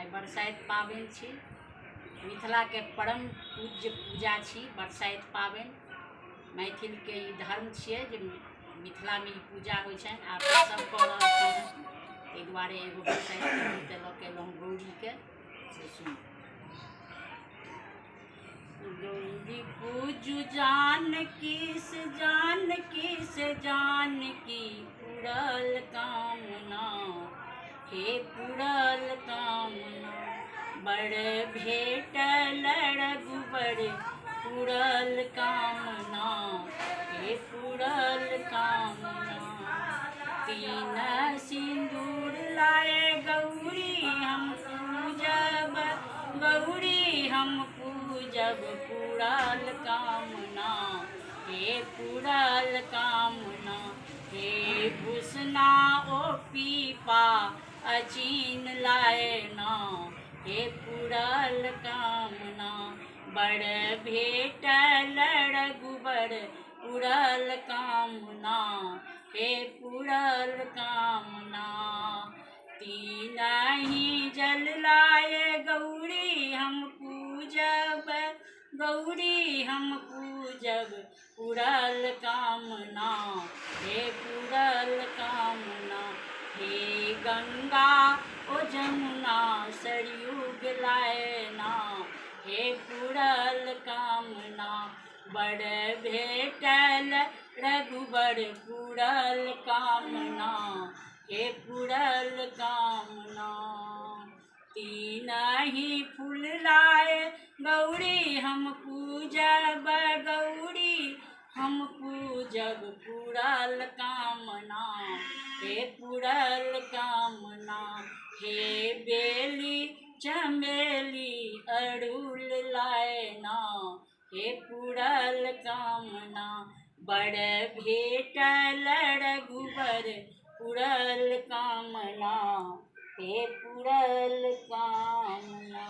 आइ बरसाइत पाबनि छी। मिथिलाके परम पूज्य पूजा छी बरसाइत पाबनि। मैथिलके ई धर्म छियै जे मिथिलामे ई पूजा होइ छनि। आब तऽ सब कऽ रहल छथिन, ताहि दुआरे एगो बरसाइतके गीत लऽ के एलहुँ गौरीके, से सुनू। गौरी पूजू जानकी से, जानकी से जानकी पुरल कामना, हे पुरल कामना। बड़ भेटल रघुबर पुरल कामना, हे पुरल कामना। तीन सिन्दूर लाए गौरी हम पूजब, गौरी हम पूजब पुरल कामना, हे पुरल कामना। हे भूषणा ओ पीपा अचीन लाए ना, हे पुरल कामना। बड़ भेटल रघुबर पुरल कामना, हे पुरल कामना। तीन ही जल लाए गौरी हम पूजब, गौरी हम पूजब पुरल कामना, हे पुरल कामना। हे गंगा ओ जमुना सरयुग लाए ना, हे पुरल कामना। बड़ भेटल रघुबर पुरल कामना, हे पुरल कामना। तीन ही फूल लाए गौरी हम पूजब, गौरी हम पूजब पुरल कामना, हे पुरल कामना। हे बेली चमेली अड़ुल लाए ना, हे पुरल कामना। बड़ भेटल रघुबर पुरल कामना, हे पुरल कामना।